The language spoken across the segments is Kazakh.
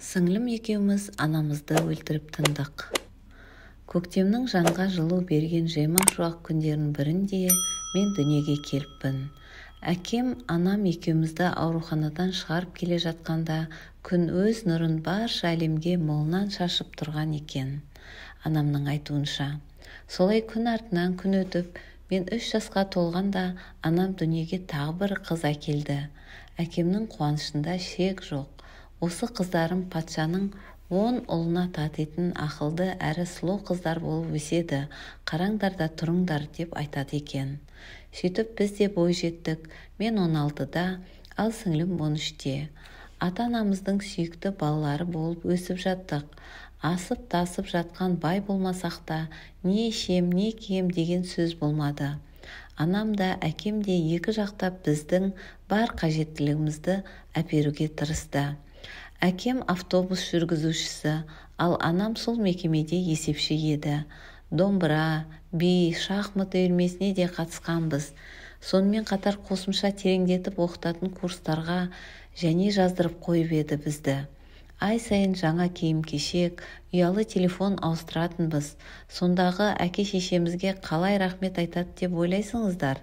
Сіңлім екеуміз анамызды өлтіріп тындық. Көктемнің жанға жылу берген жайма-шуақ күндерінің бірінде мен дүниеге келіппін. Әкем анам екеумізді ауруханадан шығарып келе жатқанда күн өз нұрын барша әлемге молынан шашып тұрған екен. Анамның айтуынша. Солай күн артынан күн өтіп, мен 3 жасқа толғанда анам дүниеге тағы бір қыз әкелді. Әкемнің қуанышында шек жоқ. Осы қыздарым патшаның 10 ұлына татитын ақылды әрі сұлу қыздар болып өседі, қараңдар да тұрыңдар деп айтады екен. Сөйтіп біз де бой жеттік, мен 16-да, ал сіңлім 13-те. Ата-анамыздың сүйікті балалары болып өсіп жаттық. Асып-тасып жатқан бай болмасақ та, не ішем, не кием деген сөз болмады. Анам да, әкем де екі жақтап біздің бар қажеттілігімізді әперуге тырысты. Әкем автобус жүргізушісі, ал анам сол мекемеде есепші еді. Домбыра, би, шахмат үйірмесіне де қатысқанбыз. Сонымен қатар қосымша тереңдетіп оқытатын курстарға және жаздырып қойып еді бізді. Ай сайын жаңа киім-кешек, ұялы телефон ауыстыратынбыз. Сондағы әке-шешемізге қалай рахмет айтады деп ойлайсыңыздар?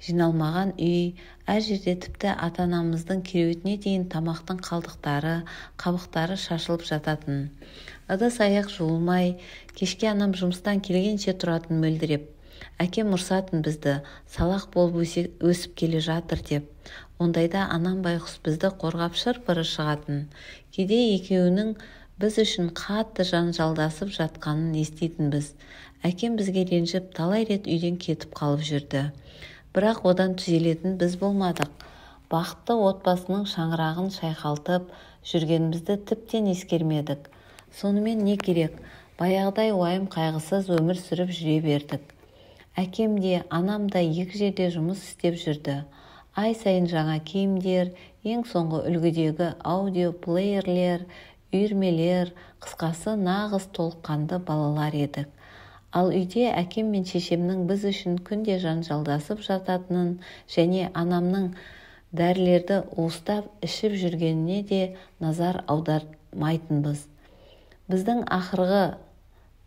Жиналмаған үй, әр жерде тіпті ата-анамыздың кереуетіне дейін тамақтың қалдықтары, қабықтары шашылып жататын. Ыдыс-аяқ жуылмай, кешке анам жұмыстан келгенше тұратын мөлдіреп. Әкем ұрсатын бізді, салақ болып өсіп келе жатыр деп. Ондайда анам байғұс бізді қорғап шыр-пыры шығатын. Кейде екеуінің біз үшін қатты жанжалдасып жатқанын еститінбіз. Әкем бізге ренжіп, талай рет үйден кетіп қалып жүрді. Бірақ одан түзелетін біз болмадық. Бақытты отбасының шаңырағын шайқалтып жүргенімізді тіптен ескермедік. Сонымен не керек, баяғыдай уайым қайғысыз өмір сүріп жүре бердік. Әкем де, анам да екі жерде жұмыс істеп жүрді. Ай сайын жаңа киімдер, ең соңғы үлгідегі аудиоплеерлер, үйірмелер, қысқасы нағыз толыққанды балалар едік. Ал үйде әкем мен шешемнің біз үшін күнде жанжалдасып жататынын және анамның дәрілерді уыстап ішіп жүргеніне де назар аудармайтынбыз. Біздің ақырғы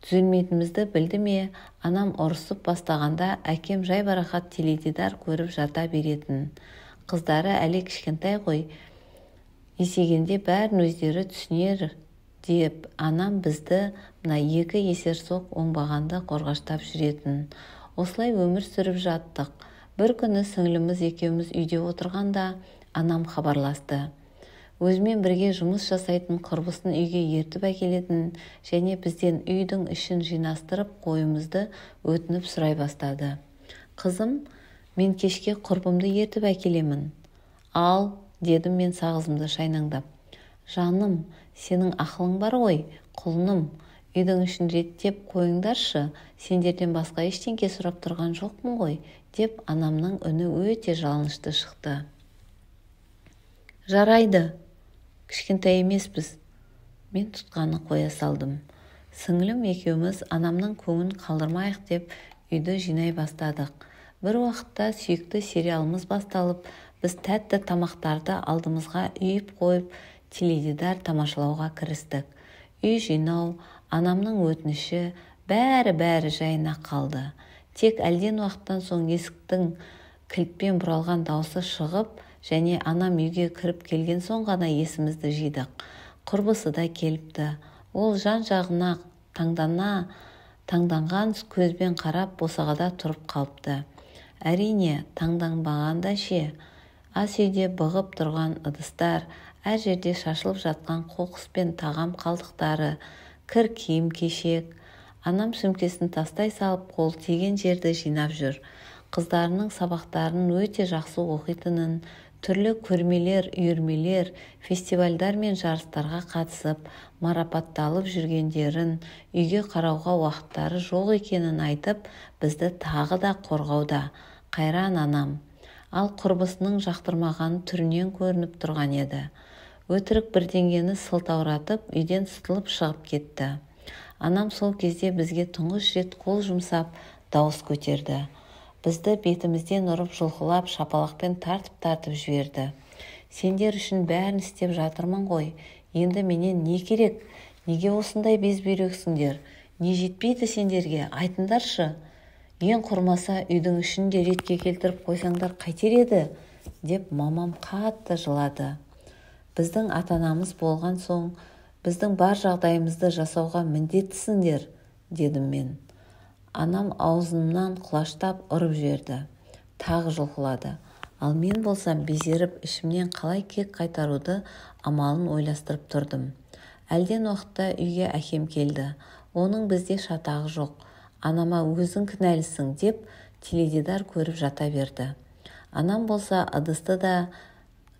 түзелмейтінімізді білді ме, анам ұрысып бастағанда әкем жайбарақат теледидар көріп жата беретін. Қыздары әлі кішкентай ғой, есейгенде бәрін өздері түсінер деп анам бізді мына екі есерсоқ оңбағанды қорғаштап жүретін. Осылай өмір сүріп жаттық. Бір күні сіңліміз екеуміз үйде отырғанда анам хабарласты. Өзімен бірге жұмыс жасайтын құрбысын үйге ертіп әкелетін және бізден үйдің ішін жинастырып қоюымызды өтініп сұрай бастады. Қызым, мен кешке құрбымды ертіп әкелемін. Ал, дедім мен сағызымды шайнаңдап. Жаным, сенің ақылың бар ғой, құлыным, үйдің ішін реттеп қойыңдаршы, сендерден басқа ештеңке сұрап тұрған жоқпын ғой, деп анамның үні өте жалынышты шықты. Жарайды, кішкентай емеспіз. Мен тұтқаны қоя салдым. Сіңлім екеуміз анамның көңілін қалдырмайық деп үйді жинай бастадық. Бір уақытта сүйікті сериалымыз басталып, біз тәтті тамақтарды алдымызға үйіп қойып, теледидар тамашалауға кірістік. Үй жинау, анамның өтініші, бәрі-бәрі жайына қалды. Тек әлден уақыттан соң есіктің кілтпен бұралған даусы шығып, және анам үйге кіріп келген соң ғана есімізді жидық. Құрбысы да келіпті. Ол жан-жағына таңданған көзбен қарап босағада тұрып қалыпты. Әрине, таңданбағанда ше, ас үйде бұғып тұрған ыдыстар, әр жерде шашылып жатқан қоқыс пен тағам қалдықтары, кір киім кешек. Анам сөмкесін тастай салып, қол тиген жерді жинап жүр. Қыздарының сабақтарын өте жақсы оқитынын, түрлі көрмелер, үйірмелер, фестивальдар мен жарыстарға қатысып, марапатталып жүргендерін, үйге қарауға уақыттары жоқ екенін айтып, бізді тағы да қорғауда. Қайран анам. Ал құрбысының жақтырмағаны түрінен көрініп тұрған еді. Өтірік бірдеңені сылтауратып, үйден сытылып шығып кетті. Анам сол кезде бізге тұңғыш рет қол жұмсап, дауыс көтерді. Бізді бетімізден ұрып жұлқылап, шапалақпен тартып-тартып жіберді. Сендер үшін бәрін істеп жатырмын ғой. Енді менен не керек? Неге осындай безбүйрексіңдер? Не жетпейді сендерге? Айтыңдаршы. Ең құрмаса үйдің ішін де ретке келтіріп қойсаңдар қайтер еді, деп мамам қатты жылады. Біздің ата-анамыз болған соң, біздің бар жағдайымызды жасауға міндеттісіңдер, дедім мен. Анам аузымнан құлаштап ұрып жіберді. Тағы жұлқылады. Ал мен болсам безеріп, ішімнен қалай кек қайтаруды амалын ойластырып тұрдым. Әлден уақытта үйге әкем келді. Оның бізде шатағы жоқ. Анама өзің кінәлісің деп теледидар көріп жата берді. Анам болса ыдысты да,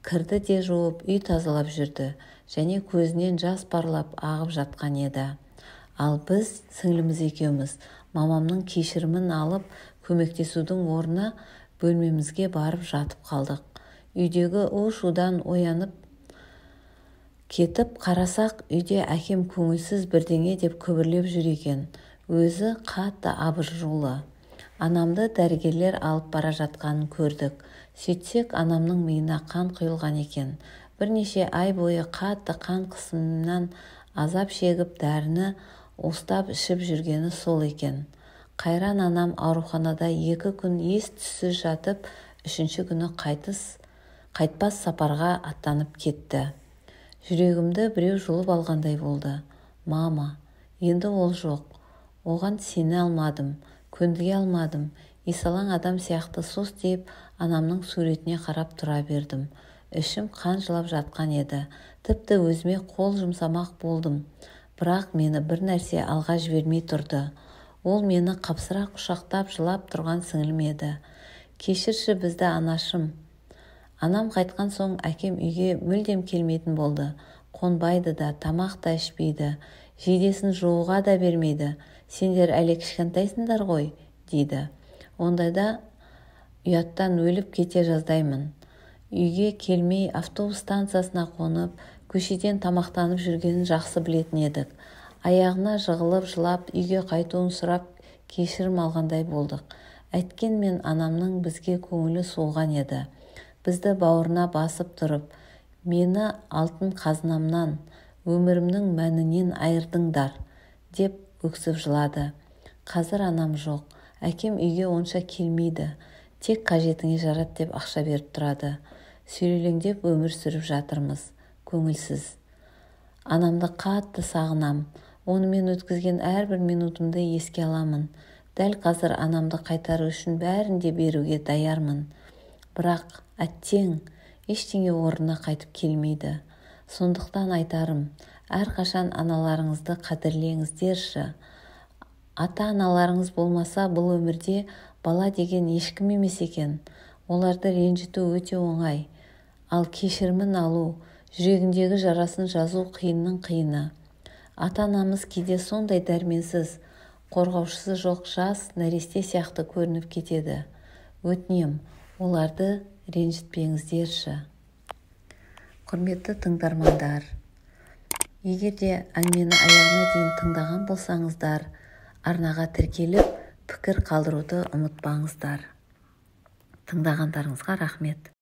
кірді де жуып, үй тазалап жүрді және көзінен жас парлап ағып жатқан еді. Ал біз сіңліміз екеуміз мамамның кешірімін алып, көмектесудің орнына бөлмемізге барып жатып қалдық. Үйдегі у-шудан оянып кетіп қарасақ, үйде әкем көңілсіз бірдеңе деп күбірлеп жүр екен. Өзі қатты абыржулы. Анамды дәрігерлер алып бара жатқанын көрдік. Сөйтсек, анамның миына қан құйылған екен. Бірнеше ай бойы қатты қан қысымынан азап шегіп, дәріні уыстап ішіп жүргені сол екен. Қайран анам ауруханада 2 күн ес-түссіз жатып, 3-ші күні қайтпас сапарға аттанып кетті. Жүрегімді біреу жұлып алғандай болды. Мама, енді ол жоқ. Оған сене алмадым, көндіге алмадым. Есалаң адам сияқты сос дейіп, анамның суретіне қарап тұра бердім. Ішім қан жылап жатқан еді. Тіпті өзіме қол жұмсамақ болдым. Бірақ мені бір нәрсе алға жібермей тұрды. Ол мені қапсыра құшақтап жылап тұрған сіңілім еді. Кешірші бізді, анашым. Анам қайтқан соң әкем үйге мүлдем келмейтін болды. Қонбайды да, тамақ та ішпейді. Жидесін жууға да бермейді. Сендер әлі кішкентайсыңдар ғой, дейді. Ондайда ұяттан өліп кете жаздаймын. Үйге келмей автобус станциясына қонып, көшеден тамақтанып жүргенін жақсы білетін едік. Аяғына жығылып жылап, үйге қайтуын сұрап кешірім алғандай болдық. Әйткенмен анамның бізге көңілі суыған еді. Бізді бауырына басып тұрып, мені алтын қазынамнан, өмірімнің мәнінен айырдыңдар, деп өксіп жылады. Қазір анам жоқ. Әкем үйге онша келмейді. Тек қажетіңе жарат деп ақша беріп тұрады. Сүйрелеңдеп өмір сүріп жатырмыз. Көңілсіз. Анамды қатты сағынам. Онымен өткізген әрбір минутымды еске аламын. Дәл қазір анамды қайтару үшін бәрін де беруге даярмын. Бірақ әттең, ештеңе орнына қайтып келмейді. Сондықтан айтарым, әрқашан аналарыңызды қадірлеңіздерші. Ата-аналарыңыз болмаса, бұл өмірде бала деген ешкім емес екен. Оларды ренжіту өте оңай. Ал кешірімін алу, жүрегіндегі жарасын жазу қиынның қиыны. Ата-анамыз кейде сондай дәрменсіз, қорғаушысы жоқ жас нәресте сияқты көрініп кетеді. Өтінем, оларды ренжітпеңіздерші. Құрметті тыңдармандар, егер де әңгімені аяғына дейін тыңдаған болсаңыздар, арнаға тіркеліп, пікір қалдыруды ұмытпаңыздар. Тыңдағандарыңызға рахмет.